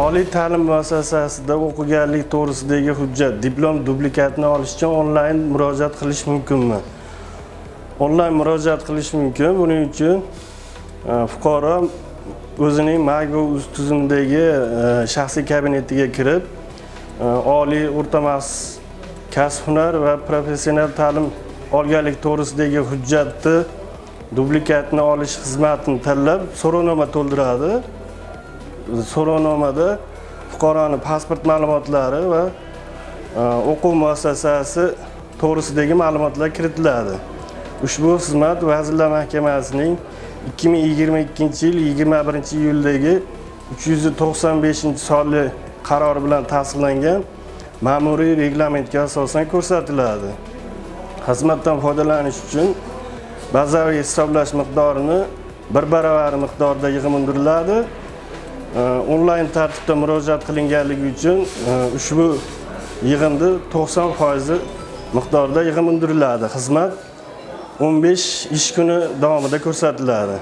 Oliy ta'lim muassasasida o'qiganlik to'g'risidagi hujjat, diplom dublikatini olish uchun onlayn murojaat qilish mumkinmi? Onlayn murojaat qilish mumkin. Buning uchun fuqaro o'zining MyGov.uz tizimidagi shaxsiy kabinetiga kirib, oliy, o'rta maxsus, kasb hunar va professional ta'lim olganlik to'g'risidagi hujjatni dublikatini olish xizmatini tanlab, so'rovnoma to'ldiradi. So'rovnomada fuqaroni pasport ma'lumotlari va o'quv muassasasi to'g'risidagi ma'lumotlar kiritiladi. Ushbu xizmat Vazirlar Mahkamasining 2022-yil 21-iyuldagi 395-sonli qarori bilan tasdiqlangan ma'muriy reglamentga asosan ko'rsatiladi. Xizmatdan foydalanish uchun bazaviy hisoblash miqdorini bir baravari miqdorda yig'im undiriladi. Onlayn tartibda murojaat qilinganligi uchun ushbu yig'imni 90% miqdorida yig'im undiriladi. Xizmat 15 ish kuni davomida ko'rsatiladi.